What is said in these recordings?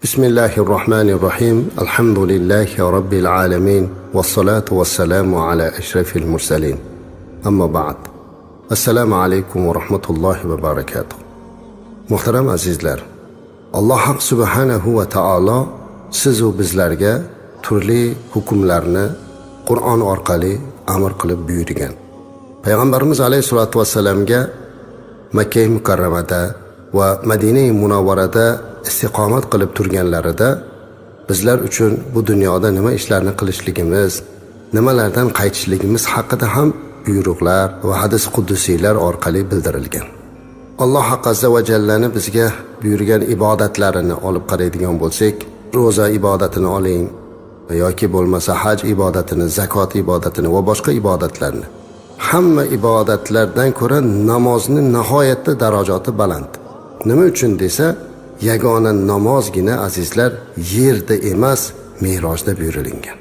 بسم الله الرحمن الرحيم، الحمد لله رب العالمين، والصلاة والسلام على أشرف المرسلين، أما بعد، السلام عليكم ورحمة الله وبركاته. Muhtaram azizlar, Alloh subhanahu va taolo sizu bizlarga turli hukmlarni Qur'on orqali amr qilib buyurgan. Payg'ambarimiz alayhissalotu vassalamga Makka mukarramada va Madina Munavvarada istiqomat qilib turganlarida bizlar uchun bu dunyoda nima ishlarni qilishligimiz, nimalardan qaytishligimiz haqida ham buyruqlar va hadis qudusiylar orqali bildirilgan. Alloh azza va jallani bizga buyurgan ibodatlarini olib qaraydigan bo'lsak, ro'za ibodatini oling yoki bo'lmasa haj ibodatini, zakot ibodatini va boshqa ibodatlarni. Hamma ibodatlardan ko'ra namozni nihoyatda darajati baland. Nima uchun desa, yagona namozgina, azizlar, yerda emas, merojda buyurilgan.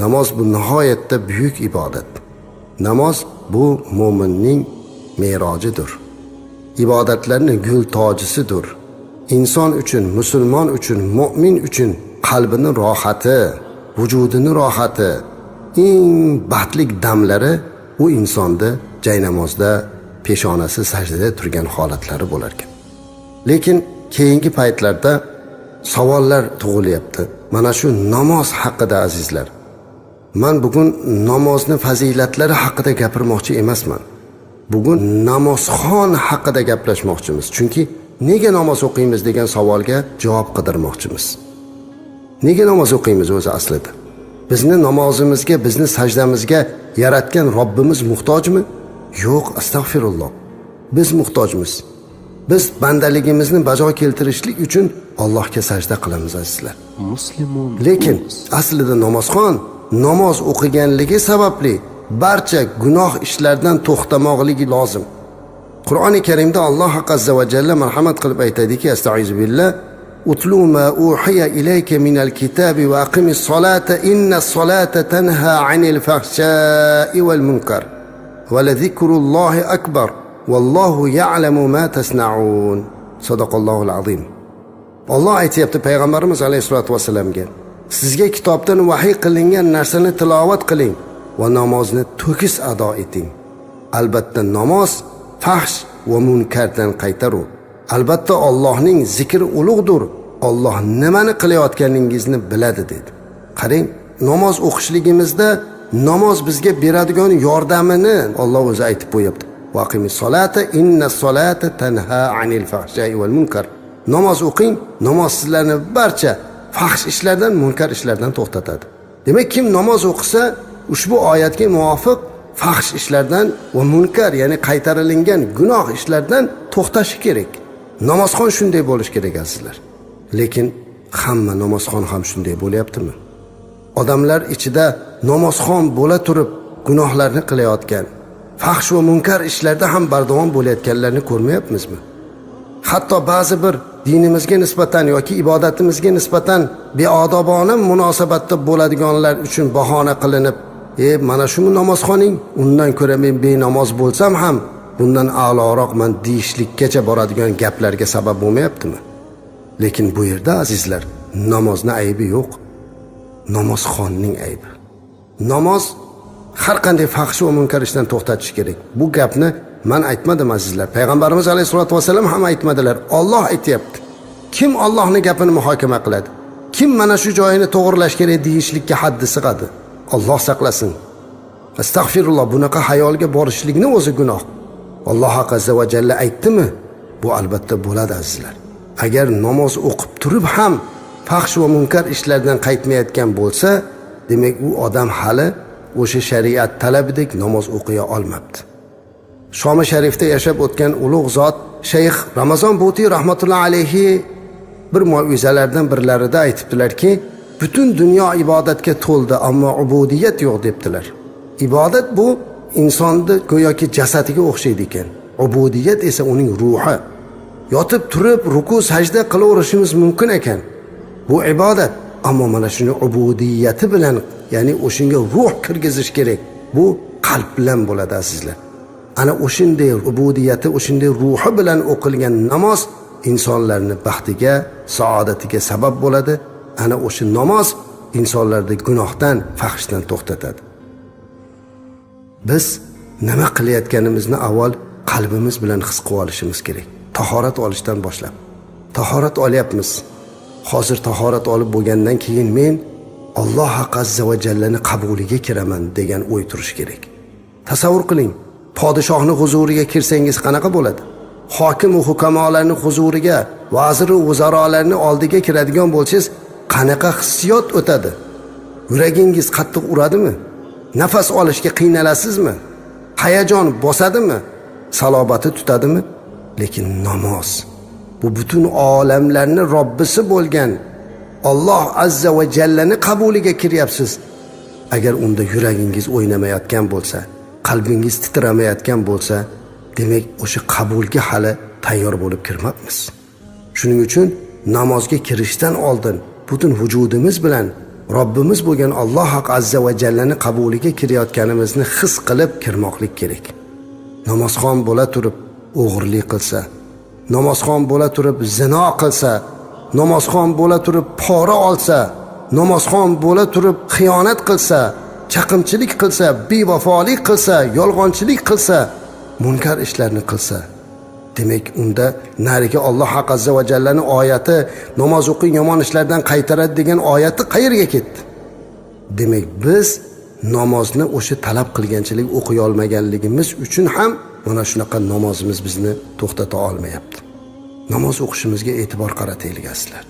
Namoz bu nihoyatda buyuk ibodat. Namoz bu mo'minning merojidir. Ibodatlarni gul tojisidir. Inson uchun, musulmon uchun, mo'min uchun qalbini rohati, vujudini rohati, eng baxtli damlari u insonda jaynamozda peshonasi sajdada turgan holatlari bo'lar ekan. Lekin keyingi paytlarda savollar tug'ilyapti. Mana shu namoz haqida, azizlar. Man bugun namozni fazilatlari haqida gapirmoqchi emasman. Bugun namozxon haqida gaplashmoqchimiz. Chunki nega namoz o'qiymiz degan savolga javob qidirmoqchimiz. Nega namoz o'qiymiz o'zi aslida? Bizni namozimizga, bizni sajdamizga yaratgan Robbimiz muhtojmi? Yo'q, astag'firulloh. Biz muhtojmiz. Biz bandaligimizni bajo keltirishlik uchun Allohga sajda qilamiz, azizlar. Muslimun. Lekin aslida namozxon namoz o'qiganligi sababli barcha gunoh ishlardan to'xtamoqligi lozim. Qur'oni Karimda Alloh azza va jalla marhamat qilib aytadiki, astaizu billah: "Utlu ma uhiya ilayka minal kitabi va aqimis solata, inna solata tanha anil fahshai val munkar va la zikrullohi akbar, vallohu ya'lamu ma tasnaun." Sadaqallohul azim. Olloh aytyapti payg'ambarimiz alayhissalotu vassalamga: sizga kitobdan vahiy qilingan narsani tilovat qiling va namozni to'kis ado eting. Albatta namoz fahsh va munkardan qaytarur. Albatta Ollohning zikri ulug'dir. Olloh nimani qilayotganingizni biladi, dedi. Qarang, namoz o'qishligimizda namoz bizga beradigan yordamini Olloh o'zi aytib qo'yapti. "Vaqimis solata, inna solata tanha anil fahshai val munkar." Namoz o'qing, namoz sizlarni barcha fahsh ishlardan, munkar ishlardan to'xtatadi. Demak, kim namoz o'qisa, ushbu oyatga muvofiq fahsh ishlardan va munkar, ya'ni qaytarilingan gunoh ishlardan to'xtashi kerak. Namozxon shunday bo'lishi kerak, azizlar. Lekin hamma namozxon ham shunday bo'lyaptimi? Odamlar ichida namozxon bo'la turib gunohlarni qilayotgan, fahsh va munkar ishlarda ham bardavom bo'layotganlarni ko'rmayapmizmi? Hatto ba'zi bir dinimizga nisbatan yoki ibodatimizga nisbatan beodobona munosabatda bo'ladiganlar uchun bahona qilinib, mana shumi namozxoning, undan ko'ra men benamoz bo'lsam ham bundan a'loroqman deyishlikkacha boradigan gaplarga sabab bo'lmayaptimi? Lekin bu yerda, azizlar, namozni aybi yo'q. Namozxonning aybi. Namoz har qanday fahsh va munkar ishdan to'xtatish kerak. Bu gapni man aytmadim, azizlar. Payg'ambarimiz alayhissalotu vassalam ham aytmadilar. Olloh aytyapti. Kim Ollohni gapini muhokama qiladi? Kim mana shu joyini to'g'irlash kerak deyishlikka haddi sig'adi? Alloh saqlasin. Astag'firulloh, bunaqa hayolga borishlikni o'zi gunoh. Alloh azza va jalla aytdimi? Bu albatta bo'ladi, azizlar. Agar namoz o'qib turib ham fahsh va munkar ishlardan qaytmayotgan bo'lsa, demak u odam hali o'sha shariat talabidek namoz o'qiya olmabdi. Shomi sharifda yashab o'tgan ulug' zot Shayx Ramazon Butiy rahmatullohi alayhi bir mauizalardan birlarida aytibdilarki, butun dunyo ibodatga to'ldi, ammo ubudiyat yo'q, debdilar. Ibodat bu insonni go'yoki jasadiga o'xshaydi ekan. Ubudiyat esa uning ruhi. Yotib turib ruku sajda qilaverishimiz mumkin ekan. Bu ibodat, ammo mana shuni ubudiyati bilan, ya'ni o'shanga ruh kirgizish kerak. Bu qalb bilan bo'ladi, azizlar. Ana o'shanday ubudiyati, o'shanday ruhi bilan o'qilgan namoz insonlarni baxtiga, saodatiga sabab bo'ladi. Ana o'sha namoz insonlarni gunohdan, fahshdan to'xtatadi. Biz nima qilayotganimizni avval qalbimiz bilan his qilib olishimiz kerak. Tahorat olishdan boshlab. Tahorat olyapmiz. Hozir tahorat olib bo'lgandan keyin men Alloh azza va jallani qabuliga kiraman degan o'y turishi kerak. Tasavvur qiling, podshohning huzuriga kirsangiz qanaqa bo'ladi? Hokim va hukamolarning huzuriga, vazir va vazarolarning oldiga kiradigan bo'lsangiz, qanaqa hissiyot o'tadi? Yuragingiz qattiq uradimi? Nafas olishga qiynalasizmi? Hayajon bosadimi? Salobati tutadimi? Lekin namoz bu butun olamlarning Robbisi bo'lgan Alloh azza va jallani qabuliga kiryapsiz. Agar unda yuragingiz o'ynamayotgan bo'lsa, qalbingiz titramayotgan bo'lsa, demak o'sha qabulga hali tayyor bo'lib kirmabmiz. Shuning uchun namozga kirishdan oldin butun vujudimiz bilan Robbimiz bo'lgan Alloh azza va jallani qabuliga kirayotganimizni his qilib kirmoqlik kerak. Namozxon bo'la turib o'g'irlik qilsa, namozxon bo'la turib zino qilsa, namozxon bo'la turib pora olsa, namozxon bo'la turib xiyonat qilsa, chaqimchilik qilsa, bevafolik qilsa, yolg'onchilik qilsa, munkar ishlarni qilsa, demak unda narigi Alloh azza va jallani oyati namoz o'qing yomon ishlardan qaytaradi degan oyati qayerga ketdi? Demak biz namozni o'sha talab qilganchalik o'qiy olmaganligimiz uchun ham mana shunaqa namozimiz bizni to'xtata olmayapti. Namoz o'qishimizga e'tibor qarataylik azizlar.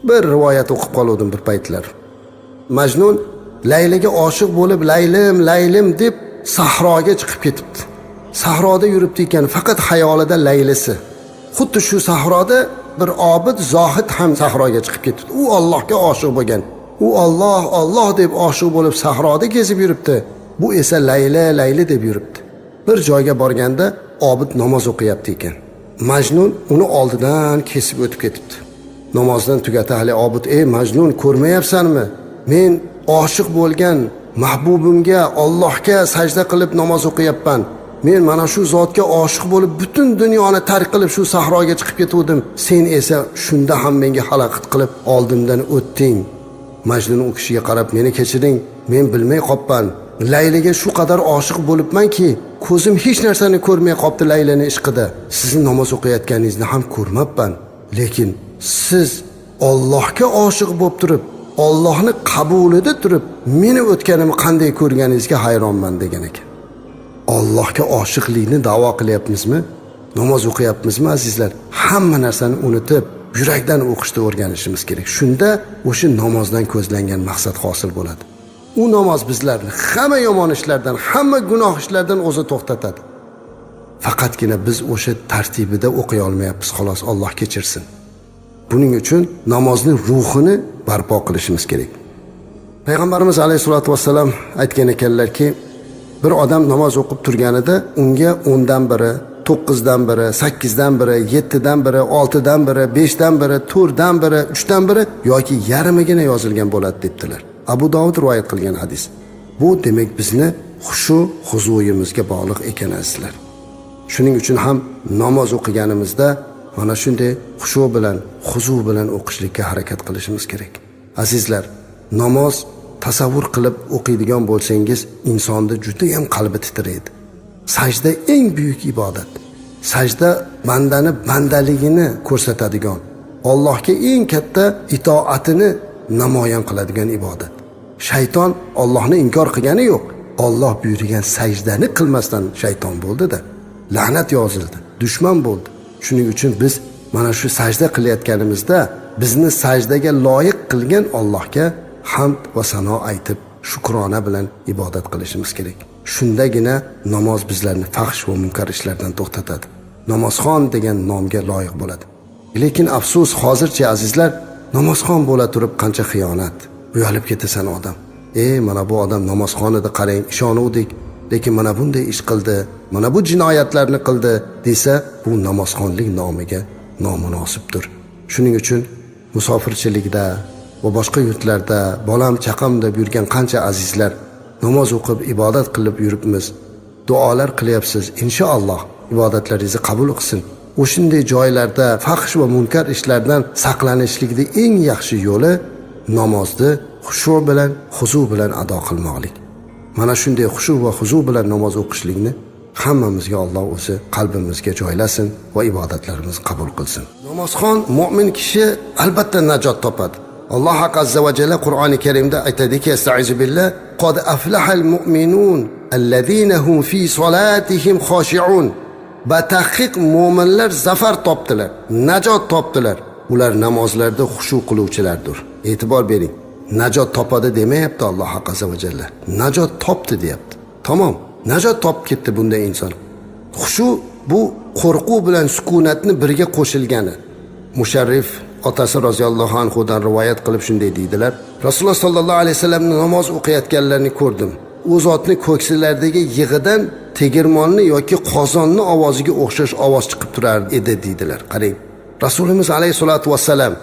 Bir rivoyat o'qib qoluvdim bir paytlar. Majnun Layliga oshiq bo'lib Laylim, Laylim deb sahroga chiqib ketibdi. Sahroda yuribdi ekan, faqat xayolida Laylisi. Xuddi shu sahroda bir obid zohid ham sahroga chiqib ketibdi. U Allohga oshiq bo'lgan. U Alloh, Alloh deb oshiq bo'lib sahroda kezib yuribdi. Bu esa Layla, Layli deb yuribdi. Bir joyga borganda obid namoz o'qiyapti ekan. Majnun uni oldidan kesib o'tib ketibdi. Namozdan tugata hali obid: "Ey Majnun, ko'rmayapsanmi? Men oshiq bo'lgan mahbubimga, Allohga sajda qilib namoz o'qiyapman. Men mana shu zotga oshiq bo'lib butun dunyoni tark qilib shu sahroga chiqib ketuvdim. Sen esa shunda ham menga xalaqit qilib oldimdan o'tding." Majnun u kishiga qarab: "Meni kechiring, men bilmay qopman. Layliga shu qadar oshiq bo'libmanki, ko'zim hech narsani ko'rmay qopti Laylani ishqida. Sizni namoz o'qiyotganingizni ham ko'rmabman. Lekin siz Allohga oshiq bo'lib turib, Allohni qabulida turib, meni o'tganimni qanday ko'rganingizga hayronman" degan ekan. Allohga oshiqlikni da'vo qilyapmizmi? Namoz o'qiyapmizmi azizlar? Hamma narsani unutib, yurakdan o'qishni o'rganishimiz kerak. Shunda o'sha namozdan ko'zlangan maqsad hosil bo'ladi. U namoz bizlarni hamma yomon ishlardan, hamma gunoh ishlardan o'zi to'xtatadi. Faqatgina biz o'sha tartibida o'qiy olmayapmiz, xolos, Alloh kechirsin. Buning uchun namozning ruhini barpo qilishimiz kerak. Payg'ambarimiz alayhisolatu vassalam aytgan ekanlarki, bir odam namoz o'qib turganida unga 10dan biri, 9dan biri, 8dan biri, 7dan biri, 6dan biri, 5dan biri, 4dan biri, 3dan biri yoki yarmigina yozilgan bo'ladi debdilar. Abu Dovud rivoyat qilgan hadis. Bu demak bizni xushu huzuyimizga bog'liq ekan azizlar. Shuning uchun ham namoz o'qiganimizda mana shunday xushu bilan, huzu bilan o'qishlikka harakat qilishimiz kerak. Azizlar, namoz tasavvur qilib o'qiydigan bo'lsangiz, insonda juda ham qalbi titraydi. Sajda eng buyuk ibodat. Sajda bandani bandaligini ko'rsatadigan, Allohga eng katta itoatini namoyon qiladigan ibodat. Shayton Allohni inkor qilgani yo'q. Alloh buyurgan sajdani qilmasdan shayton bo'ldi-da. La'nat yozildi, dushman bo'ldi. Shuning uchun biz mana shu sajda qilayotganimizda bizni sajdaga loyiq qilgan Allohga hamd va sano aytib, shukrona bilan ibodat qilishimiz kerak. Shundagina namoz bizlarni fahsh va munkar ishlardan to'xtatadi. Namozxon degan nomga loyiq bo'ladi. Lekin afsus, hozircha azizlar, namozxon bo'la turib qancha xiyonat, uyalib ketasan odam. Mana bu odam namozxon edi, qarang, ishonuvdik, lekin mana bunday ish qildi, mana bu jinoyatlarni qildi desa, bu namozxonlik nomiga nomunosibdir. Shuning uchun musofirchilikda va boshqa yurtlarda bolam chaqam deb yurgan qancha azizlar namoz o'qib ibodat qilib yuribmiz. Duolar qilyapsiz. Inshaalloh ibodatlaringizni qabul qilsin. O'shanday joylarda fahsh va munkar ishlardan saqlanishlikda eng yaxshi yo'li namozni xushu bilan, huzu bilan ado qilmoqlik. Mana shunday xushu va huzu bilan namoz o'qishlikni hammamizga Alloh o'zi qalbimizga joylasin va ibodatlarimizni qabul qilsin. Namozxon mo'min kishi albatta najot topadi. Alloh azza va jalla Qur'oni Karimda aytadiki, astaizu billah, qad aflahal mu'minun allazina hum fi solatihim xoshi'un. Batahqiq mo'minlar zafar topdilar, najot topdilar. Ular namozlarda xushu qiluvchilardir. E'tibor bering. Najot topadi demayapti Alloh azza va jalla. Najot topdi deyapti. Tamom, najot topib ketdi bunday inson. Xushu bu qo'rquv bilan sukunatni birga qo'shilgani. Musharrif otasi roziyallohu anhudan rivoyat qilib shunday deydilar. Rasululloh sollallohu alayhi vasallamni namoz o'qiyotganlarini ko'rdim. U zotni ko'ksilaridagi yig'idan tegirmonni yoki qozonni ovoziga o'xshash ovoz chiqib turar edi deydilar. Qarang. Rasulimiz alayhisolatu vassalam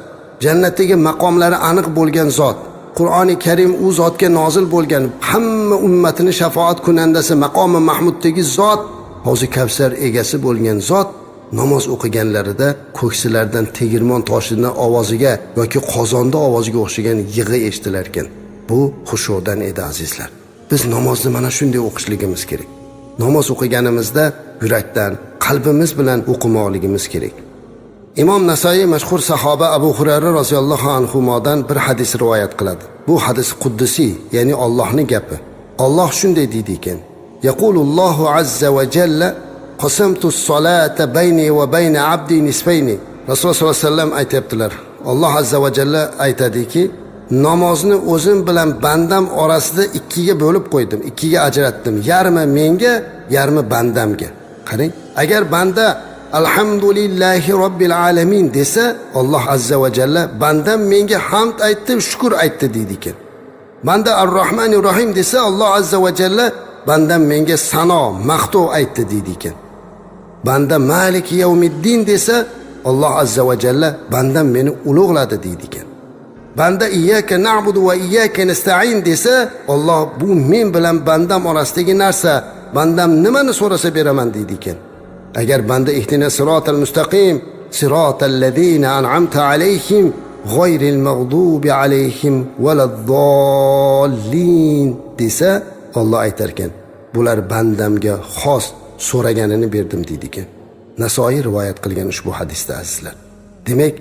jannatdagi maqomlari aniq bo'lgan zot, Qur'oni Karim u zotga nozil bo'lgan, hamma ummatini shafoat kunandasi, maqomi mahmuddagi zot, Havzi Kavsar egasi bo'lgan zot namoz o'qiganlarida ko'ksilardan tegirmon toshini ovoziga yoki qozonda ovoziga o'xshagan yig'i eshitilar ekan. Bu xushudan edi azizlar. Biz namozni mana shunday o'qishligimiz kerak. Namoz o'qiganimizda yurakdan, qalbimiz bilan o'qimoqligimiz kerak. Imom Nasoiy mashhur sahoba Abu Hurayra roziyallohu anhudan bir hadis rivoyat qiladi. Bu hadis quddusiy, ya'ni Allohning gapi. Alloh shunday deydi ekan: Yaqulullohu azza va jalla qasamtu as-salata bayni va bayna abdi nisfayni. Rasululloh sollallohu alayhi vasallam aytayaptilar. Alloh azza va jalla aytadiki, namozni o'zim bilan bandam orasida ikkiga bo'lib qo'ydim, ikkiga ajratdim. Yarmi menga, yarmi bandamga. Qarang, agar banda alhamdulillahi robbil alamin desa, Alloh azza va jalla bandam menga hamd aytdi, shukr aytdi deydi ekan. Banda ar-Rohmanir Rohim desa, Alloh azza va jalla bandam menga sano, maqtov aytdi deydi ekan. Banda Maliki yawmiddin desa, Alloh azza va jalla bandam meni ulug'ladi deydi ekan. Banda iyyaka na'budu va iyyaka nasta'in desa, Alloh bu men bilan bandam orasidagi narsa, bandam nimani so'rasa beraman deydi ekan. Agar banda ihdina siratal mustaqim, siratal ladina an'amta alayhim g'oyril mag'dubi alayhim valaddallin desa, Alloh aytar ekan, bular bandamga xos so'raganini berdim deydi ekan. Nasoiy rivoyat qilgan ushbu hadisda azizlar. Demak,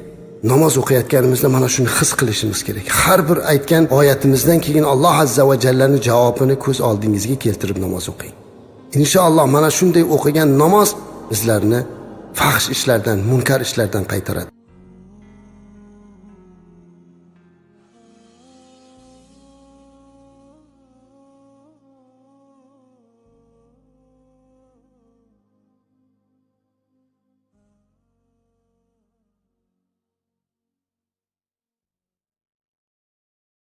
namoz o'qiyotganimizda mana shuni his qilishimiz kerak. Har bir aytgan oyatimizdan keyin Alloh azza va jallani javobini ko'z oldingizga keltirib namoz o'qing. Inshaalloh mana shunday o'qigan namoz bizlarni fahsh ishlardan, munkar ishlardan qaytaradi.